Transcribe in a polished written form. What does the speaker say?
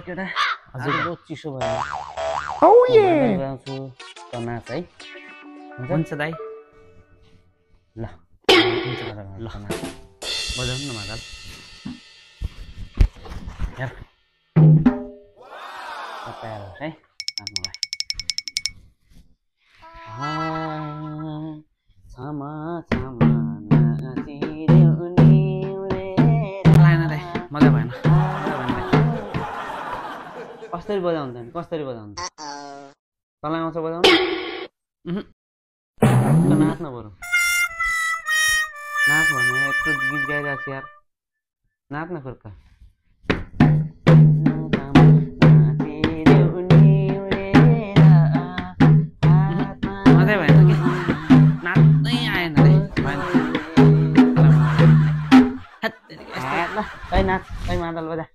केटा हजुर बहुत चिसो भयो गाउँछु त नाच है हुन्छ दाइ ल ल बजाउनु न मादल हेर तयार है नाच्नुलाई छमा छमा नाचिदेऊ नि लाएन दाइ मजा भएन कसरी बजाउनु त कसरी बजाउनु तँलाई आउँछ बजाउनु नाच्न बरु नाच भन्नु यत्रो गीत गाइरहेको छ यार नाच्न फर्क मजै भएन कि नाच्नै आएन दाइ भएन नाच मादल बजा